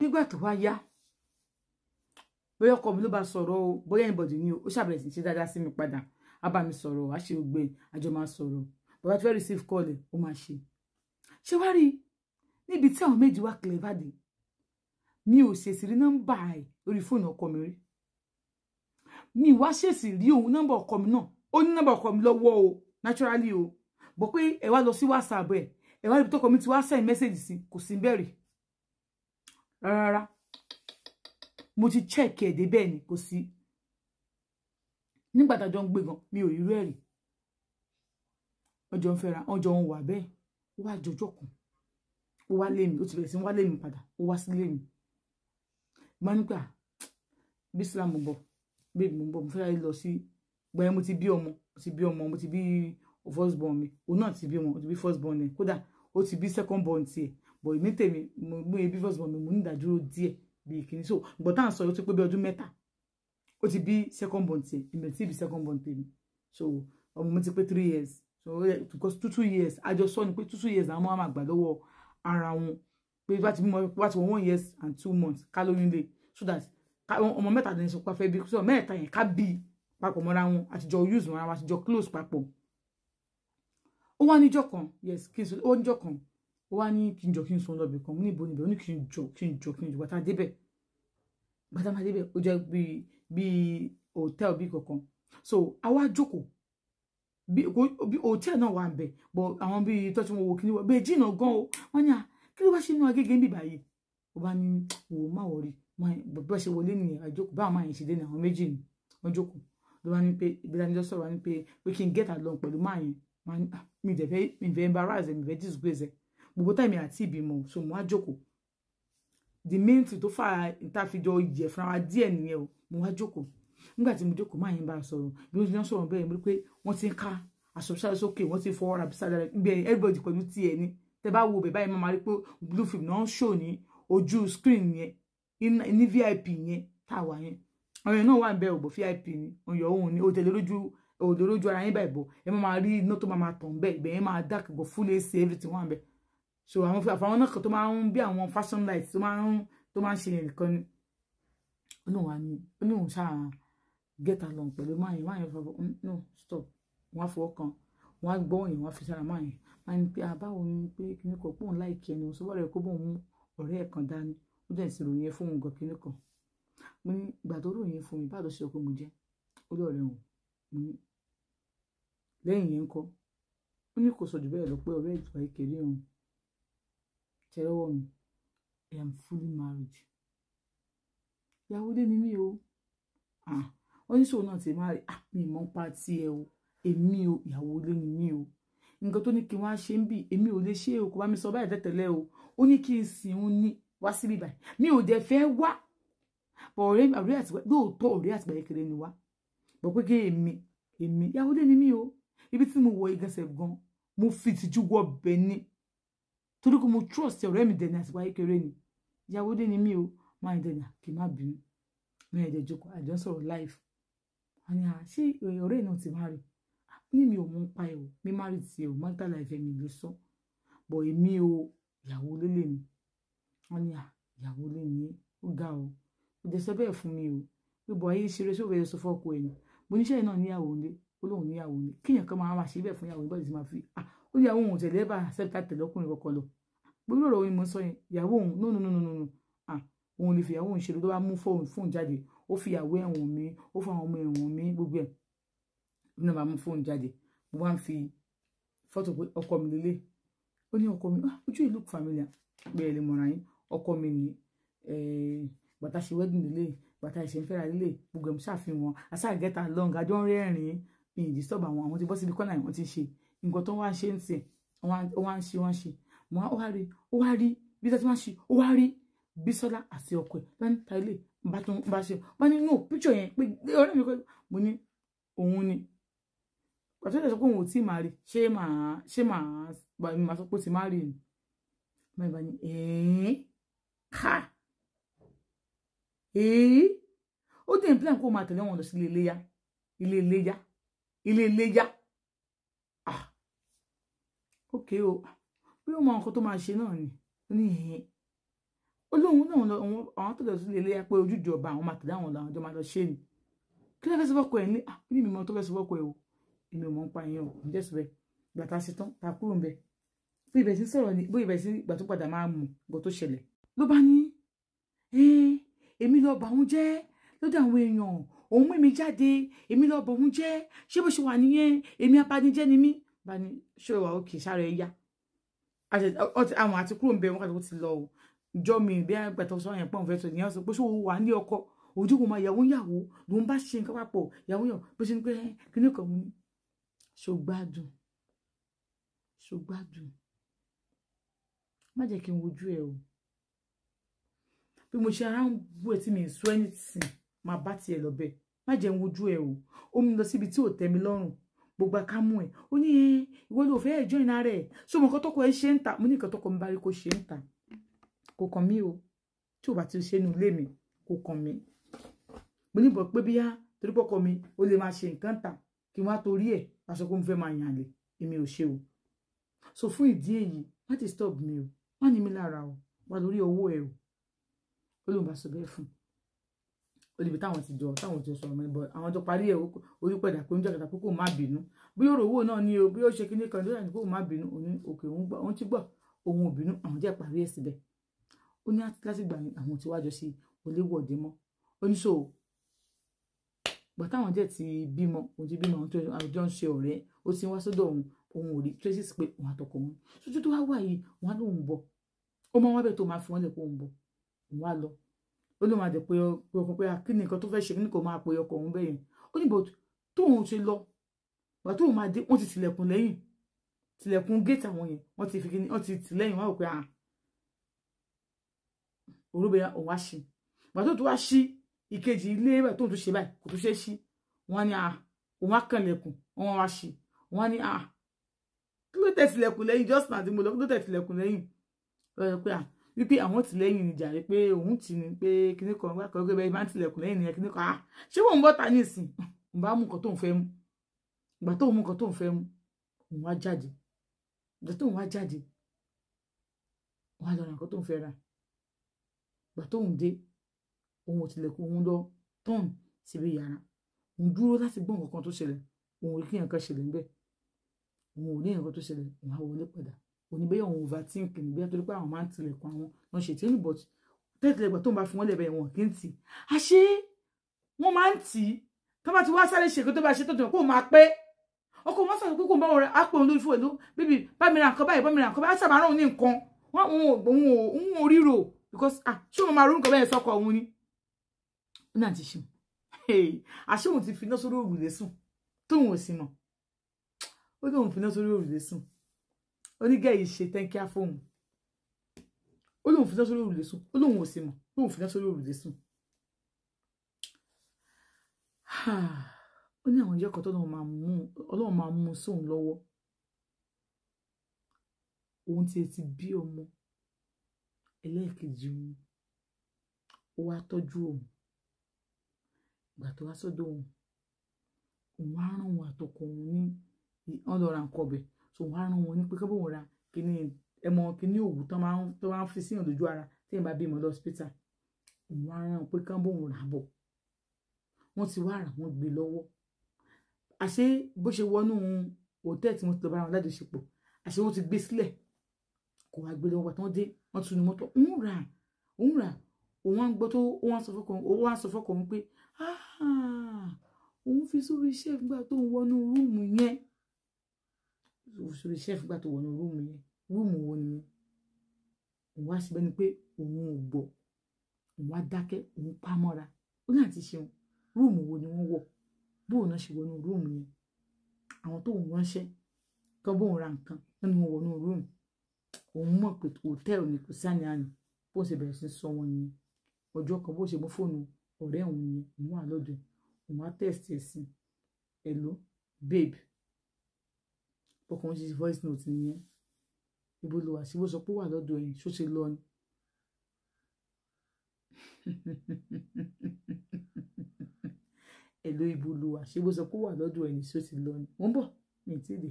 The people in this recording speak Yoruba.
Nígbà tó wá yá, bóyá ọkọ mi ló bá sọ̀rọ̀ o, bóyá anybody ni o, ó ṣàbẹ̀rẹ̀ sí ṣe dáadáa sí mi padà. Á bá mi sọ̀rọ̀, á ṣe ògbé, àjọ máa sọ̀rọ̀. Bàbá tí fẹ́ receive call ẹ̀, ó máa ṣe. Ṣé wá rí níbi tí àwọn méjì wá clever dé? Mi ò ṣèṣì rí nọ́mbà ẹ̀ lórí fóònù ọkọ mi rí. Mi wá ṣèṣì rí òun nọ́mbà ọkọ mi náà. Ó ní nọ́mbà ọkọ mi lọ́wọ́ o, naturally o. Bọ̀ pé ẹ wá lọ sí WhatsApp ẹ̀, ẹ wá níbi tọkọ mi ti wá send message sí, kò sí bẹ́ẹ̀ rí. Rárá. Mo ti check ẹ̀ dé bẹ́ẹ̀ ni, kò sí. Nígbà tá a jọ ń gbé gan, mi ò rí rẹ̀ rí. Wọ́n jọ ń fẹ́ra, wọ́n jọ ń wà bẹ́ẹ̀. Ó wá jọjọ́ kan. Ó wá lé mi, ó ti bẹ̀rẹ̀ sí ń wá lé mi padà, ó wá sílé mi. Mo ní pé, Bísílà, mo bọ̀, babe, mo bọ̀, mo fẹ́ lọ sí, ìgbà yẹn mo ti bí ọmọ, mo ti bí ọmọ, mo ti bí first born mi. Òun náà ti bí ọmọ, ó ti bí first born ẹ̀. Kódà ó ti bí second born tiẹ̀. But èmi tèmi, mo mú bí first born mi, mo ní ìdádúró díẹ̀ bí ìkíní. So, ìgbà tá à ń sọ, ó ti pé bí ọdún 3. Ó ti bí second born tiẹ̀, èmi ò tí ì bí second born tèmi. So, ọmọ mi ti pé 3 years. So, because 2 2 years, àjọ sọ ni pé 2 2 years àwọn ọmọ máa gbà lọ́wọ́ ara wọn. Pé bá ti bímọ, bá ti wọ 1 years and 2 months, ká lóyún lé. So that ọmọ mẹ́ta ní sọ pé a fẹ́ bí. So mẹ́ta yẹn ká bí papọ̀ mọ́ra wọn, àtijọ́ use mọ́ra wọn, àtijọ́ close papọ̀. Ó wá níjọ́ kan, yes, kí n sọ, ó níjọ́ kan, ó wá ní kí n jọ kí n sùn lọ ibì kan. Mo ní ibo níbẹ̀? Ó ní kí n jọ, kí n jọ, kí n jọ. Bàtà débẹ̀, bàtà máa débẹ̀, ó jẹ́ bí hotel bí kankan. So, a wá jókòó. Bí hotel náà wà ń bẹ̀, but àwọn bí tó ti wọn wo kíní wọ, bẹ́ẹ̀ jìnnà gan o. Wọ́n ní à, kí ló wá ṣe inú Agége ń bì báyìí? Ó bá ní wò ó má worry. Bí wọ́n ṣe wọlé nìyẹn, àjókòó. Báwọn máa yẹn ṣe dé ní àwọn méjì ni. Wọ́n jókòó. Ló bá ní pé ibi tí a sọ̀rọ̀ wá ní pé kí n get along pẹ̀lú máa yẹn. Mi dẹ̀ fẹ́, mi fẹ́ embarrass ẹ, mi fẹ́ disgrace ẹ. Gbogbo time àti ìbímọ, so mo wá jókòó. The main thing tó fà tá fi jọ yẹ̀ fúnra wa díẹ̀ nìyẹn o. Mo wá jókòó. Nígbà tí mo jókòó, máa yẹn bá a sọ̀rọ̀. Bí wọ́n ti ń sọ̀rọ̀ bẹ́ẹ̀, mo rí pé wọ́n ti ń ká aṣọ sáré sókè, wọ́n ti fọwọ́ ra bí sáré. Bí everybody pẹ̀lú tiẹ̀ ni. Tẹ bá wo bẹ̀ báyìí, máa rí pé blue film náà ń show ní ojú screen yẹn ní VIP yẹn tá a wà yẹn. Àwọn yẹn náà wà níbẹ̀ òbò VIP ni. Òyò òun ni òtẹ̀lẹ̀ lójú, òdò lójú ara yín báyìí bọ̀. Ẹ máa rí iná tó máa tàn bẹ́ẹ̀, ibẹ̀ yẹn máa dark go, full AC, everything wà níbẹ̀. So àwọn àfàwọn náà kan tó máa ń bí àwọn fashion light tó máa ń ṣe yẹn nìkan ni. Olóhùn wa ni olóhùn ṣáà get along pẹ̀lú máa yẹn, máa yẹn fọwọ́, no stop. Wọ́n á fọwọ́ kan, wọ́n á gbọ́ yẹn, wọ́n á fi sára máa yẹn. Máa ní pé àbáwo ni pé kíní kan pòun like ẹni òun sọ́wọ́ rẹ̀ kó bóun mú ọ̀rẹ́ ẹ̀ kan dání. Ó dẹ̀ sì ròyìn fún òun gan kíní kan. Mo ní ìgbà tó ròyìn fún mi, báwo ló ṣe sọ pé mo jẹ́? Ó lọ́ọ̀rẹ́ òun. Mo ní lẹ́yìn yẹn ńkọ́? Ó ní kò sọ jù bẹ́ẹ̀ lọ pé ọ̀rẹ́ ìtura kékeré òun. Tẹ́lọ́wọ́ mi, I am fully married. Ìyàwó dé ni mí o. Ah, ó ní sòun náà ti máa rí. Ah, mi mọ̀ pa tiẹ̀ o. Èmi o, ìyàwó ilé ni mí o. Nǹkan tó ní kí n wá ṣe ń bì, èmi ò lè ṣe o, kò bá mi sọ báyìí tẹ́tẹ̀lẹ́ o. Ó ní kí n sìn òun ní wá síbí báyìí. Mi ò dẹ̀ fẹ́ wá. Bọ̀ ọ̀rẹ́ àti lóòótọ́, ọ̀rẹ́ àti kékeré ni wá. Bọ̀ pé kí èmi, ìyàwó ilé ni mí o. Ibi tí mo wọ ìgbésẹ̀ gan, mo fi ìtìjú wọ bẹ̀ ni. Torí pé mo trust ọ̀rẹ́ mi dẹ̀ ní àtìgbà kékeré ni. Ìyàwó ilé ni mí o. Máa ń dẹ̀ ní kí n má bínú. Mi ò dẹ̀ jókòó, àjọ ń sọ̀rọ̀ live. Wọ́n ní à, ṣé ọ̀rẹ́ náà ti marry? Ní mi ò mọ̀ ń pa ẹ̀ o. Mi marry tiẹ̀ o, marital life mi lè sọ. But èmi o, ìyàwó ilé lèmi. Wọ́n ní à, ìyàwó ilé ni ẹ́, ó ga o. Ó dẹ̀ sọ bẹ́ẹ̀ fún mi o. Pé bọ̀ ayé ṣeré ṣé ó fẹ́ sọ fọ́kọ ẹ̀ ni. Mo ní ṣé ẹ̀yin náà níyàwó nílé? Ó lóun níyàwó nílé. Kéèyàn kan máa ṣe bẹ́ẹ̀ fún ìyàwó nígbà tí máa fi, ah, ó ní ìyàwó òun ò tẹ̀lé bá accept láti tẹ̀lé ọkùnrin kankan lọ. Gbogbo ọ̀rọ̀ wo ni mo ń sọ yẹn? Ìyàwó òun, no, no, no, no, no, no. Ah, òun lè fi ìyàwó òun ṣeré. Tó bá mú fóònù jáde, ó fi ìyàwó ẹ̀wọ̀n mi, ó fi àwọn ọmọ ẹ̀wọ̀n mi, gbogbo ẹ̀. Bí náà bá mú fóònù jáde, mo wá ń fi fọ́tò pé ọkọ mi lélẹ̀. Ó ní ọkọ mi, ah, ojú yìí look familiar. Bẹ́ẹ̀ lè mọ̀ra yín. Ọkọ mi ni, bàtà ṣe wedding lélẹ̀, bàtà ìṣe ń fẹ́ra lélẹ̀, gbogbo ẹ̀ mo ṣàfihàn wọn. A ṣáà get along, àjọ ń rẹ́rìn-ín, mi ì disturb àwọn, àwọn tí bọ́ síbi kọ́nà yẹn, wọ́n ti ń ṣe. Nǹkan tó wá ṣe ń sìn, wọ́n wá ń ṣe, wọ́n ń ṣe. Mo wá, ó wá rí, bí tó ti máa ṣe, ó wá rí Bísọ́lá àti ọkọ ẹ̀. Bá ní ta ilé, bá tún bá ṣe. Bá ní no picture yẹn pé ọ̀rẹ́ mi kọ́. Mo ní òun ni. Pàtó ìdẹ̀ sọ pé òun ò tí ì máa rí. Ṣé màá sọ pé ó ti máa rí ni? Báyìí bá ní, ẹ̀ẹ́n, ká. Ẹ̀ẹ́, ó dé plan kó máa tẹ̀lé wọn lọ sí ilé iléyá. Ilé iléyá. Ilé iléyá. Ah, okay o. Bí ó mọ nǹkan tó máa ṣe náà ni. Ó ní ẹ̀ẹ́n. Ó Ó lóun náà lọ àwọn tó lọ sí ilé pé ojúde ọba àwọn máa tẹ̀lé àwọn làwọn jọ máa lọ ṣe ni. Kí ló fẹ́ sọ fọ́kọ ẹ̀ ní kí ni mi mọ tó fẹ́ sọ fọ́kọ ẹ̀ o, èmi ò mọ̀ ń pa ìyẹn o, ń jẹ́ sọ bẹ́ẹ̀. Ìgbà tá a ṣe tán tá a kúrò ń bẹ̀, bí ibẹ̀ sí sọ̀rọ̀ ni bí ibẹ̀ sí ìgbà tó padà máa mú nǹkan tó ṣẹlẹ̀ ló bá ní èmi lọ bà òun jẹ́ lọ́dọ̀ àwọn èèyàn, òun mú mi jáde, èmi lọ bà òun jẹ́, ṣé bó ṣe wà nìyẹn, èmi apanijẹ́ ni mí. Bá ní ṣé wà òkè sára ẹ yá, àwọn àti kúrò ń bẹ wọn kàtó ti lọ o. Jọ mi bí àgbàtọ sọ yẹn pọ̀ ń fẹ́ sọ ìyẹn sọ pé ṣé o wà ní ọkọ ojú kò máa yàwó yàwó ló ń bá ṣe nǹkan papọ̀ yàwó yàwó bó ṣe ń pẹ́ kíní kan mú ní. Ṣó gbádùn, ṣó gbádùn, má jẹ́ kí n wojú ẹ o. Bí mo ṣe ara ń bú ẹ tí mi ń sọ anything, máa bá tiẹ̀ lọ bẹ́ẹ̀, má jẹ́ n wojú ẹ o. Ó mú lọ síbi tí ò tẹ́ mi lọ́rùn, gbogbo akámú ẹ. Ó ní ẹ ìwọ ló fẹ́ ẹjọ́ iná rẹ̀ ṣó mọ nǹkan tọkọ ẹ ṣe ń ta. Mo ní nǹkan tọkọ mi bá rí kó ṣe ń ta, kò kàn mí o. Tí ò bá ti ṣe inú ilé mi kò kàn mí. Mo ní bọ̀ pé bíyá torí pọ́kọ mi ó lè máa ṣe nǹkan ta kí wọ́n á torí ẹ̀ aṣọ pé mo fẹ́ máa yàn lè, èmi ò ṣe o. So fún ìdí èyí má ti stop mi o, má ní mi lára o, wà lórí owó ẹ o. Ó lóun bá sọ bẹ́ẹ̀ fún un. Ó níbi táwọn ti jọ sọ̀rọ̀ mọ́ ẹ, àwọn jọ parí ẹ̀ orí pẹ̀dà pé oúnjẹ kàtà pé kò má bínú, bí ó rò owó náà ni o, bí ó ṣe kíní kan lórí àná kò má bínú. Òun òkè òun gbọ́, òun ti gbọ́, òun ò bínú, àwọn jẹ́ parí ẹ̀ síbẹ̀. Ó ní láti gbà àwọn tí wájọ sí wọléwọ̀de mọ́. Ó ní so gbà táwọn jẹ́ ti bímọ, òun ti bímọ, àwọn tó jọ ń ṣe ọ̀rẹ́, ó ti ń wá sọ́dọ̀ òun, òun ò rí traces pé òun àtọkọ òun sójú tó wá wà yìí, òun á lóun bọ̀, ó máa wá bẹ̀ tó máa fi wọ́n lẹ̀ pé òun bọ̀, òun wá lọ. Ó ló máa dẹ̀ pé ọkọ pé kí ni nǹkan tó fẹ́ ṣe, kí ni kò máa pe ọkọ òun bẹ́yẹn. Ó ní bọ̀ tóun ṣe lọ, gbà tóun máa dé, wọ́n ti tilẹ̀kùn lẹ́yìn, tilẹ̀kùn géètì àwọn yẹn, wọ́n ti fi kí ni, wọ́n ti tì lẹ́yìn, wọ́n rò pé òrùbẹ̀ òun wá ṣí. Gbà tó tó wá ṣí ìkejì ilé rẹ̀ tóun tó ṣe báyìí kò tó ṣe é ṣí, wọ́n ní òun á kànlẹ̀kùn, wọ́n wá ṣí, wọ́n ní kí ló tẹ̀ tilẹ̀kùn lẹ́yìn just now tí mo lọ, kí ló tẹ̀ tilẹ̀kùn lẹ́yìn? Lọ́yọ̀ pé wípé àwọn tìlẹ́yìn ni jàre, pé òun tì ní pé kíní kan wá kọ́ pé bẹ́ẹ̀ máa ń tilẹ̀kùn lẹ́yìn nìyẹn kíní kan. Ṣé òun bọ́ ta nísìn? Òun bá mú nǹkan tóun fẹ́ mú. Ìgbà tóun mú nǹkan tóun fẹ́ mú, òun wá jáde. Ìgbà tóun wá jáde, òun á lọ ra nǹkan tóun fẹ́ rà. Ìgbà tóun dé, òun ò tilẹ̀kùn, òun lọ tọ́ọ̀n síbi yàrá. Òun dúró láti gbọ́ nǹkan tó ṣẹlẹ̀, òun ò rí kí nǹkan ṣẹlẹ̀ níbẹ̀. Òun ò ní nǹkan tó ṣẹlẹ̀, òun á wọlé padà. Òní bẹ́ẹ̀ òun overthink ní bẹ́ẹ̀ torí pé àwọn máa ń tilẹ̀kùn àwọn lọ́n ṣe tí ó ní but tẹ́tìlẹ̀ ìgbà tó ń bá fún wọn lẹ́bẹ̀ẹ́ wọn kì í tì. Àṣé wọ́n máa ń tì í tó bá ti wá sáré ṣe kó tó bá ṣe tó tún kó máa pé ọkọ wọn sọ̀rọ̀ pé kó bá wọn rẹ á pè òun lórí fún èlò bíbí bá mi ra nǹkan báyìí, bá mi ra nǹkan báyìí, á sábà rán òun ní nǹkan wọn òun ò ríro because ṣé òun máa ronú nǹkan bẹ́ẹ̀ sọ́kọ òun ni. Ó náà ti ṣe àṣé òun ti finá sórí òrùlé sùn tóun ò sì mọ̀. Ó lóun finá sórí òrùlé sùn. Onígẹ̀ yìí ṣe tẹ́ńkíá fóun. Ó lóun finá sórí òrùlé sùn, ó lóun ò sì mọ̀, lóun finá sórí òrùlé sùn. Ó ní àwọn ìjọ kan tó Ọlọ́run máa mú sóun lọ́wọ́. Òun ti bí ọmọ ẹlẹ́ẹ̀kejì òun, ó wá tọ́jú òun. Ìgbà tó wá sọ́dọ̀ òun, òun á rán òun àtọkọ òun ní wọ́n lọ ra nǹkan ọbẹ̀. So wọ́n á rán wọn ní pé kí wọ́n ra kíní ẹmọ kíní òwú tó máa ń fi síyàn lójú ara tí èèyàn bá bímọ lọ hospital. Òun á rán pé kí wọ́n bóun rà bọ̀. Wọ́n ti wá rà, wọ́n gbé lọ́wọ́. Àṣé bó ṣe wọnú hòtẹ́ẹ̀lì tí wọ́n ti lọ bára wọn lájọṣepọ̀, àṣé wọ́n ti gbé sílẹ̀ kò wá gbé lọ́wọ́. Tán dé, wọ́n tún ní mọ́tò, òun rà, òun rà. Òun á gbọ́ tó ó wá sọ fọ́kàn òun pé òun fi sórí iṣẹ́ nígbà tó ń wọnú rúùmù yẹn. Sórí iṣẹ́ fúgbà tó wọnú rúùmù yẹn, rúùmù wo nìyẹn? Òun wá síbẹ̀ ni pé òun ò gbọ́, òun wá dákẹ́, òun pa mọ́ra. Ó ní àti ṣeun, rúùmù wo ni wọ́n wọ̀? Bóun náà ṣe wọnú rúùmù yẹn? Àwọn tó ń ránṣẹ́ kán bóun ra nǹkan wọ́n ní wọ́n wọnú rúùmù. Òun mọ̀ pé hòtẹ́ẹ̀lì ni kò sí àní-àní. Bóun ṣe bẹ̀rẹ̀ sí sọ wọn nìyẹn. Ọjọ́ kan bó ṣe mú fóònù ọ̀rẹ́ òun yẹn, òun wà lọ́dọ̀ ẹ̀, òun wá text ẹ̀ sí, hello babe. Ọkùnrin ṣe voice note nìyẹn. Ibo ló wà sí, bó sọ pé ó wà lọ́dọ̀ ẹ̀, ṣó ṣe lọ ni. Hello ibo ló wà, ṣé bó sọ pé ó wà lọ́dọ̀ ẹ̀ ni, ṣó ti lọ ni. Mo ń bọ̀, mi ì tí ì dé.